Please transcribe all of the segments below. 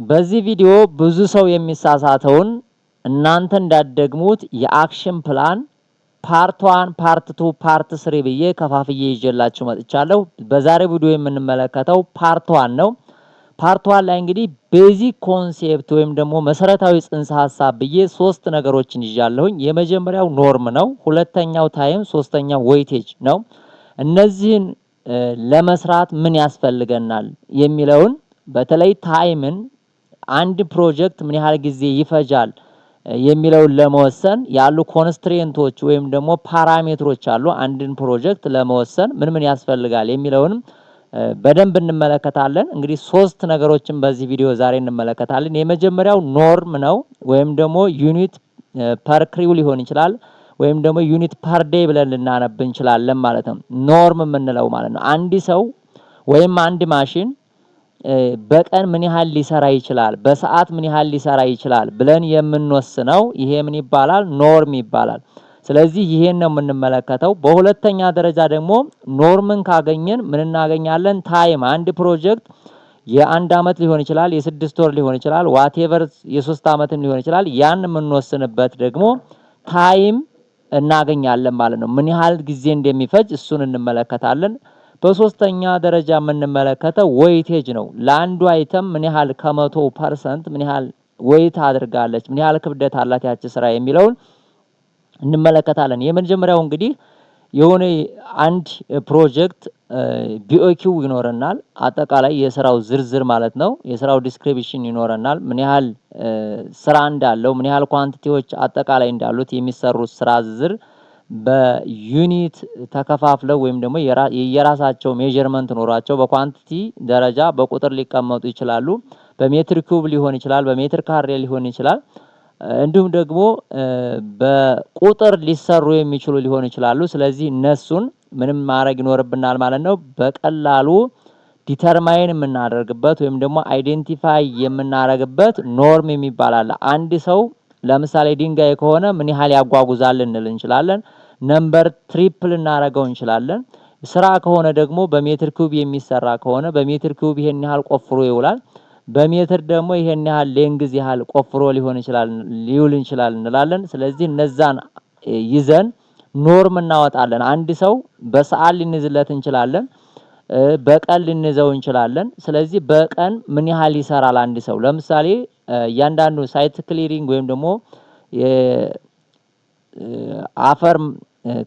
በዚህ ቪዲዮ ብዙ ሰው የሚሳሳተውን እናንተ እንዳትደግሙት የ action plan part 1፣ part 2፣ part 3 ብዬ ከፋፍዬ ይዤላችሁ መጥቻለሁ። በዛሬው ቪዲዮ የምንመለከተው part 1 ነው። Part 1 ላይ እንግዲህ basic concept ወይም ደግሞ መሰረታዊ ጽንሰ ሀሳብ ብዬ ሶስት ነገሮችን ይዣለሁኝ። የመጀመሪያው norm ነው፣ ሁለተኛው time፣ ሶስተኛው weightage ነው። እነዚህን ለመስራት ምን ያስፈልገናል የሚለውን፣ በተለይ time ን፣ አንድ ፕሮጀክት ምን ያህል ጊዜ ይፈጃል የሚለውን ለመወሰን ያሉ constraint ኦች ወይም ደግሞ parameter ኦች አሉ። አንድን ፕሮጀክት ለመወሰን ምን ምን ያስፈልጋል የሚለውንም በደንብ እንመለከታለን። እንግዲህ ሶስት ነገሮችን በዚህ ቪዲዮ ዛሬ እንመለከታለን። የመጀመሪያው norm ነው ወይም ደግሞ unit per crew ሊሆን ይችላል ወይም ደግሞ unit per day ብለን ልናነብ እንችላለን ማለት ነው። Norm የምንለው ማለት ነው፣ አንድ ሰው ወይም አንድ ማሽን በቀን ምን ያህል ሊሰራ ይችላል፣ በሰዓት ምን ያህል ሊሰራ ይችላል ብለን የምንወስነው ይሄ ምን ይባላል? Norm ይባላል። ስለዚህ ይሄን ነው የምንመለከተው። በሁለተኛ ደረጃ ደግሞ norm ን ካገኘን ምን እናገኛለን? Time። አንድ ፕሮጀክት የአንድ አመት ሊሆን ይችላል፣ የ6 ወር ሊሆን ይችላል፣ whatever፣ የ3 አመትም ሊሆን ይችላል። ያን የምንወስንበት ደግሞ time እናገኛለን ማለት ነው። ምን ያህል ጊዜ እንደሚፈጅ እሱን እንመለከታለን። በሶስተኛ ደረጃ የምንመለከተው weightage ነው። ለአንዱ item ምን ያህል ከ100% ምን ያህል weight አድርጋለች፣ ምን ያህል ክብደት አላት ያቺ ስራ የሚለውን እንመለከታለን። የመጀመሪያው እንግዲህ የሆነ አንድ ፕሮጀክት BOQ ይኖረናል። አጠቃላይ የስራው ዝርዝር ማለት ነው። የስራው description ይኖረናል። ምን ያህል ስራ እንዳለው፣ ምን ያህል quantity ዎች አጠቃላይ እንዳሉት፣ የሚሰሩት ስራ ዝርዝር በ unit ተከፋፍለው ወይም ደግሞ የየራሳቸው measurement ኖሯቸው በ quantity ደረጃ በቁጥር ሊቀመጡ ይችላሉ። በሜትር ኪዩብ ሊሆን ይችላል፣ በሜትር ካሬ ሊሆን ይችላል። እንዲሁም ደግሞ በቁጥር ሊሰሩ የሚችሉ ሊሆኑ ይችላሉ። ስለዚህ እነሱን ምንም ማድረግ ይኖርብናል ማለት ነው። በቀላሉ determine የምናደርግበት ወይም ደግሞ identify የምናደርግበት norm የሚባል አለ። አንድ ሰው ለምሳሌ ድንጋይ ከሆነ ምን ያህል ያጓጉዛል ልንል እንችላለን። Number trip ልናደርገው እንችላለን። ስራ ከሆነ ደግሞ በሜትር ኪዩብ የሚሰራ ከሆነ በሜትር ኪዩብ ይሄን ያህል ቆፍሮ ይውላል። በሜትር ደግሞ ይሄን ያህል length ያህል ቆፍሮ ሊሆን ይችላል፣ ሊውል ይችላል እንላለን። ስለዚህ እነዛን ይዘን norm እናወጣለን። አንድ ሰው በሰዓት ልንይዝለት እንችላለን፣ በቀን ልንይዘው እንችላለን። ስለዚህ በቀን ምን ያህል ይሰራል አንድ ሰው? ለምሳሌ እያንዳንዱ site clearing ወይም ደግሞ አፈር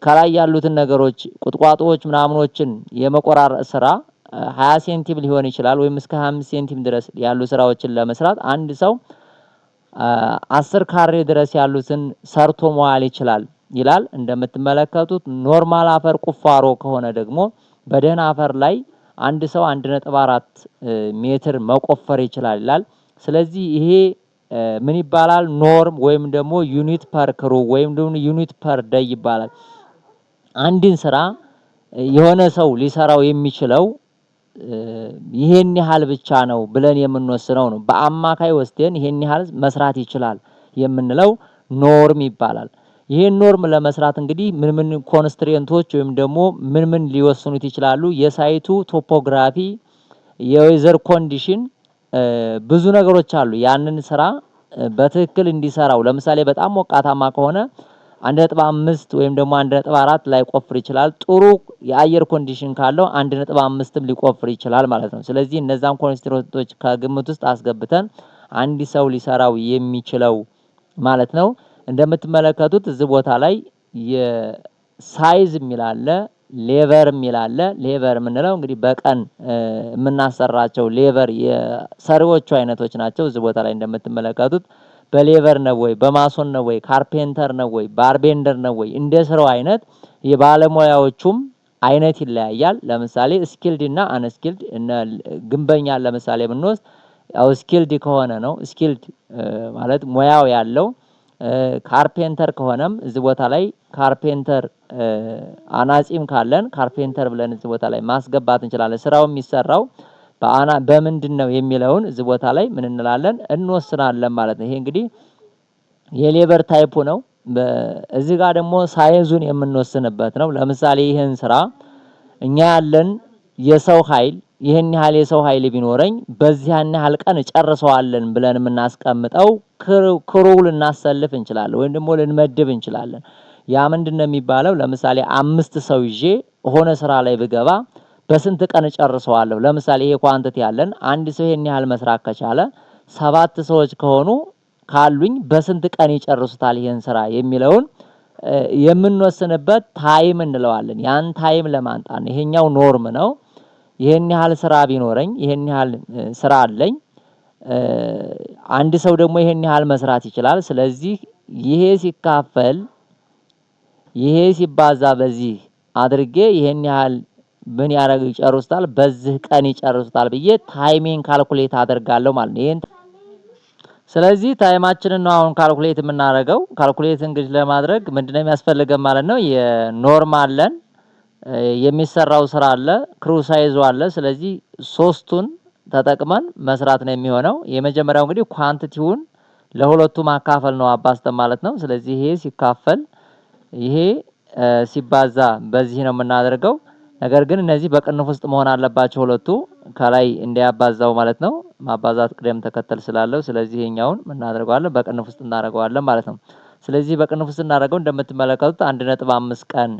ከላይ ያሉትን ነገሮች፣ ቁጥቋጦዎች ምናምኖችን የመቆራረጥ ስራ 20 ሴንቲም ሊሆን ይችላል ወይም እስከ 25 ሴንቲም ድረስ ያሉ ስራዎችን ለመስራት አንድ ሰው 10 ካሬ ድረስ ያሉትን ሰርቶ መዋል ይችላል ይላል። እንደምትመለከቱት normal አፈር ቁፋሮ ከሆነ ደግሞ በደህና አፈር ላይ አንድ ሰው 1.4 ሜትር መቆፈር ይችላል ይላል። ስለዚህ ይሄ ምን ይባላል? Norm ወይም ደግሞ unit per crew ወይም ደግሞ unit per day ይባላል። አንድን ስራ የሆነ ሰው ሊሰራው የሚችለው ይሄን ያህል ብቻ ነው ብለን የምንወስነው ነው። በአማካይ ወስደን ይሄን ያህል መስራት ይችላል የምንለው norm ይባላል። ይሄን norm ለመስራት እንግዲህ ምን ምን constraint ኦች ወይም ደግሞ ምን ምን ሊወስኑት ይችላሉ? የ site ኡ topography፣ የ weather condition፣ ብዙ ነገሮች አሉ። ያንን ስራ በትክክል እንዲሰራው ለምሳሌ በጣም ሞቃታማ ከሆነ 1.5 ወይም ደግሞ 1.4 ላይቆፍር ይችላል። ጥሩ የአየር condition ካለው 1.5ም ሊቆፍር ይችላል ማለት ነው። ስለዚህ እነዛን constraint ኦች ከግምት ውስጥ አስገብተን አንድ ሰው ሊሰራው የሚችለው ማለት ነው። እንደምትመለከቱት እዚህ ቦታ ላይ የ size የሚል አለ፣ labor የሚል አለ። Labor የምንለው እንግዲህ በቀን የምናሰራቸው labor የሰሪዎቹ አይነቶች ናቸው። እዚህ ቦታ ላይ እንደምትመለከቱት በ labor ነው ወይ፣ በ mason ነው ወይ፣ carpenter ነው ወይ፣ bar bender ነው ወይ፣ እንደ ስራው አይነት የባለሙያዎቹም አይነት ይለያያል። ለምሳሌ skilled እና unskilled፣ ግንበኛ ለምሳሌ ብንወስድ ያው skilled ከሆነ ነው፣ skilled ማለት ሙያው ያለው። Carpenter ከሆነም እዚህ ቦታ ላይ carpenter፣ አናጺም ካለን carpenter ብለን እዚህ ቦታ ላይ ማስገባት እንችላለን። ስራው የሚሰራው በአና በምንድን ነው የሚለውን እዚህ ቦታ ላይ ምን እንላለን፣ እንወስናለን ማለት ነው። ይሄ እንግዲህ የ labor type ኡ ነው። እዚህ ጋር ደግሞ size ኡን የምንወስንበት ነው። ለምሳሌ ይህን ስራ እኛ ያለን የሰው ኃይል ይህን ያህል የሰው ኃይል ቢኖረኝ በዚያን ያህል ቀን እጨርሰዋለን ብለን የምናስቀምጠው crew ልናሰልፍ እንችላለን ወይም ደግሞ ልንመድብ እንችላለን። ያ ምንድነው የሚባለው? ለምሳሌ አምስት ሰው ይዤ ሆነ ስራ ላይ ብገባ በስንት ቀን እጨርሰዋለሁ? ለምሳሌ ይሄ quantity ያለን አንድ ሰው ይሄን ያህል መስራት ከቻለ፣ ሰባት ሰዎች ከሆኑ ካሉኝ በስንት ቀን ይጨርሱታል ይሄን ስራ የሚለውን የምንወስንበት time እንለዋለን። ያን time ለማምጣት ነው። ይሄኛው norm ነው። ይሄን ያህል ስራ ቢኖረኝ፣ ይሄን ያህል ስራ አለኝ። አንድ ሰው ደግሞ ይሄን ያህል መስራት ይችላል። ስለዚህ ይሄ ሲካፈል ይሄ ሲባዛ በዚህ አድርጌ ይሄን ያህል ምን ያደርግ ይጨርሱታል፣ በዚህ ቀን ይጨርሱታል ብዬ time ኤን calculate አደርጋለሁ ማለት ነው። ይሄን ስለዚህ time ኣችንን ነው አሁን calculate የምናደርገው። Calculate እንግዲህ ለማድረግ ምንድነው የሚያስፈልገን ማለት ነው? የ norm አለን፣ የሚሰራው ስራ አለ፣ crew size ኡ አለ። ስለዚህ ሶስቱን ተጠቅመን መስራት ነው የሚሆነው። የመጀመሪያው እንግዲህ quantity ውን ለሁለቱ ማካፈል ነው አባዝተን ማለት ነው። ስለዚህ ይሄ ሲካፈል ይሄ ሲባዛ በዚህ ነው የምናደርገው። ነገር ግን እነዚህ በቅንፍ ውስጥ መሆን አለባቸው፣ ሁለቱ ከላይ እንዲያባዛው ማለት ነው። ማባዛት ቅደም ተከተል ስላለው ስለዚህ ይሄኛውን እናደርገዋለን፣ በቅንፍ ውስጥ እናደርገዋለን ማለት ነው። ስለዚህ በቅንፍ ውስጥ እናደርገው፣ እንደምትመለከቱት 1.5 ቀን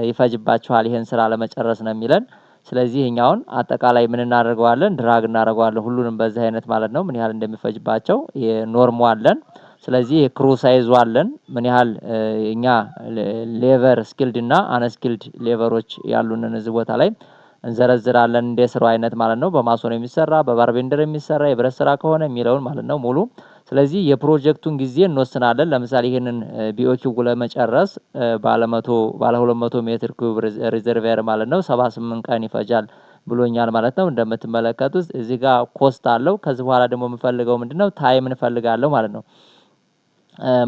ይፈጅባችኋል ይሄን ስራ ለመጨረስ ነው የሚለን። ስለዚህ ይሄኛውን አጠቃላይ ምን እናደርገዋለን? Drag እናደርገዋለን ሁሉንም በዚህ አይነት ማለት ነው። ምን ያህል እንደሚፈጅባቸው የ norm ኡ አለን። ስለዚህ የ crew size ኡ አለን። ምን ያህል እኛ labor skilled እና unskilled labor ኦች ያሉንን እዚህ ቦታ ላይ እንዘረዝራለን እንደ ስራው አይነት ማለት ነው። በማሶን የሚሰራ፣ በ bar bender የሚሰራ፣ የብረት ስራ ከሆነ የሚለውን ማለት ነው ሙሉ። ስለዚህ የፕሮጀክቱን ጊዜ እንወስናለን። ለምሳሌ ይህንን BOQ ለመጨረስ ባለ 200 ሜትር ኩብ reservoir ማለት ነው 78 ቀን ይፈጃል ብሎኛል ማለት ነው። እንደምትመለከቱት እዚህ ጋር cost አለው። ከዚህ በኋላ ደግሞ የምፈልገው ምንድነው? Time እንፈልጋለሁ ማለት ነው።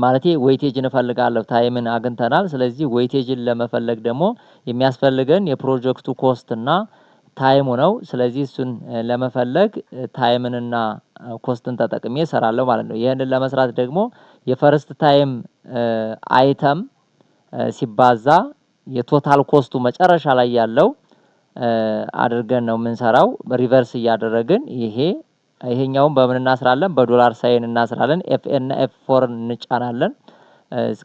ማለቴ weightage እንፈልጋለሁ። Time ን አግኝተናል። ስለዚህ weightage ን ለመፈለግ ደግሞ የሚያስፈልገን የፕሮጀክቱ cost እና time ኡ ነው። ስለዚህ እሱን ለመፈለግ time ንና cost ን ተጠቅሜ እሰራለሁ ማለት ነው። ይህንን ለመስራት ደግሞ የ first time item ሲባዛ የ total cost ኡ መጨረሻ ላይ ያለው አድርገን ነው የምንሰራው። Reverse እያደረግን ይሄ ይሄኛውን በምን እናስራለን? በ dollar sign እናስራለን። FN እና F4 እንጫናለን።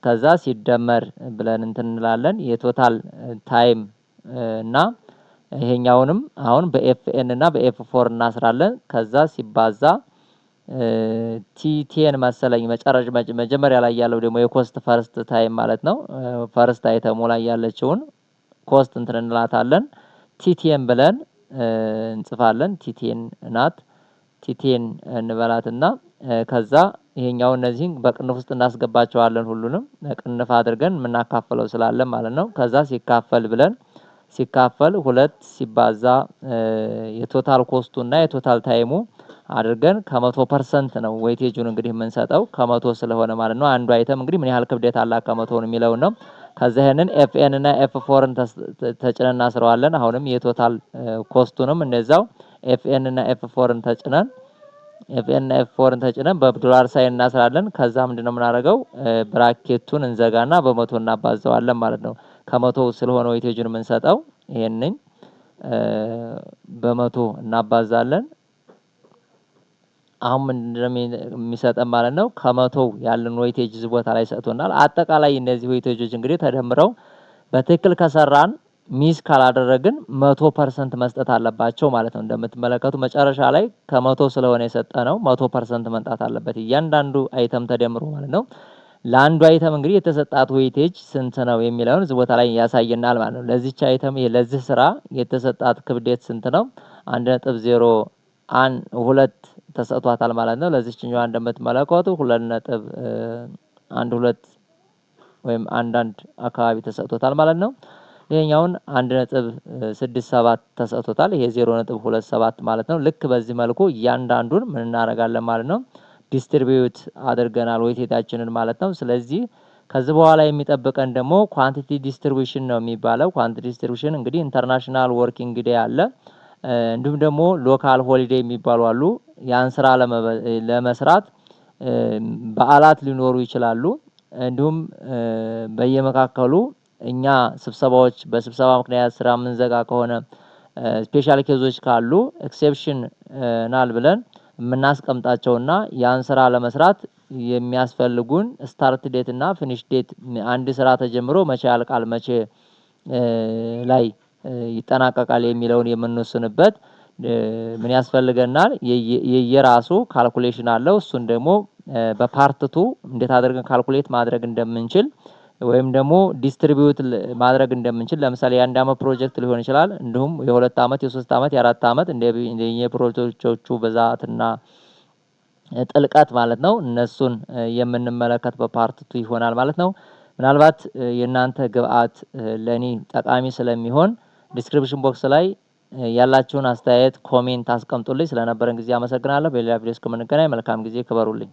ከዛ ሲደመር ብለን እንትን እንላለን። የ total time እና ይሄኛውንም አሁን በ FN እና በ F4 እናስራለን። ከዛ ሲባዛ T10 መሰለኝ መጨረሻ መጀመሪያ ላይ ያለው ደግሞ የ cost first time ማለት ነው። First item ኡ ላይ ያለችውን cost እንትን እንላታለን። T10 ብለን እንጽፋለን። T10 ናት። T10 እንበላትና ከዛ ይሄኛው እነዚህን በቅንፍ ውስጥ እናስገባቸዋለን። ሁሉንም ቅንፍ አድርገን የምናካፍለው ስላለ ማለት ነው። ከዛ ሲካፈል ብለን ሲካፈል ሁለት ሲባዛ የ total cost ኡ እና የ total time ኡ አድርገን ከ100% ነው weightage ኡን እንግዲህ የምንሰጠው፣ ከ100 ስለሆነ ማለት ነው። አንዱ item እንግዲህ ምን ያህል ክብደት አላት ከ100 ነው የሚለውን ነው። ከዛ ይሄንን FN እና F4 ን ተጭነን እናስረዋለን። አሁንም የ total cost ኡንም እንደዛው FN እና F4 ን ተጭነን፣ FN እና F4 ን ተጭነን በ dollar sign እናስራለን። ከዛ ምንድነው የምናደርገው? Bracket ኡን እንዘጋና በ100 እናባዘዋለን ማለት ነው። ከ100 ስለሆነ weightage ኡን የምንሰጠው ይሄንን በ100 እናባዛለን። አሁን ምንድነው የሚሰጠን ማለት ነው? ከ100 ያለን weightage እዚህ ቦታ ላይ ሰጥቶናል። አጠቃላይ እነዚህ weightage ኦች እንግዲህ ተደምረው በትክክል ከሰራን፣ miss ካላደረግን 100% መስጠት አለባቸው ማለት ነው። እንደምትመለከቱ መጨረሻ ላይ ከ100 ስለሆነ የሰጠነው 100% መምጣት አለበት እያንዳንዱ item ተደምሮ ማለት ነው። ለአንዱ item እንግዲህ የተሰጣት weightage ስንት ነው የሚለውን እዚህ ቦታ ላይ ያሳየናል ማለት ነው። ለዚች item ለዚህ ስራ የተሰጣት ክብደት ስንት ነው? 1.012 ተሰጥቷታል ማለት ነው። ለዚችኛዋ እንደምትመለከቱ 2.12 ወይም አንዳንድ አካባቢ ተሰጥቶታል ማለት ነው። ይሄኛውን 1.67 ተሰጥቶታል። ይሄ 0.27 ማለት ነው። ልክ በዚህ መልኩ እያንዳንዱን ምን እናደርጋለን ማለት ነው? Distribute አድርገናል weightage ኣችንን ማለት ነው። ስለዚህ ከዚህ በኋላ የሚጠብቀን ደግሞ quantity distribution ነው የሚባለው። Quantity distribution እንግዲህ international working day አለ፣ እንዲሁም ደግሞ local holiday የሚባሉ አሉ። ያን ስራ ለመስራት በዓላት ሊኖሩ ይችላሉ። እንዲሁም በየመካከሉ እኛ ስብሰባዎች በስብሰባ ምክንያት ስራ የምንዘጋ ከሆነ Special case ኦች ካሉ exceptional ብለን የምናስቀምጣቸውና ያን ስራ ለመስራት የሚያስፈልጉን start date እና finish date፣ አንድ ስራ ተጀምሮ መቼ ያልቃል፣ መቼ ላይ ይጠናቀቃል የሚለውን የምንወስንበት ምን ያስፈልገናል? የየራሱ calculation አለው። እሱን ደግሞ በ part two እንዴት አድርገን calculate ማድረግ እንደምንችል ወይም ደግሞ distribute ማድረግ እንደምንችል፣ ለምሳሌ የአንድ አመት ፕሮጀክት ሊሆን ይችላል። እንዲሁም የ2 አመት፣ የ3 አመት፣ የ4 አመት እንደየፕሮጀክቶቹ ብዛትና ጥልቀት ማለት ነው። እነሱን የምንመለከት በ part two ይሆናል ማለት ነው። ምናልባት የእናንተ ግብአት ለእኔ ጠቃሚ ስለሚሆን description box ላይ ያላችሁን አስተያየት comment አስቀምጡልኝ። ስለነበረን ጊዜ አመሰግናለሁ። በሌላ ቪዲዮ እስከምንገናኝ መልካም ጊዜ፣ ክበሩልኝ።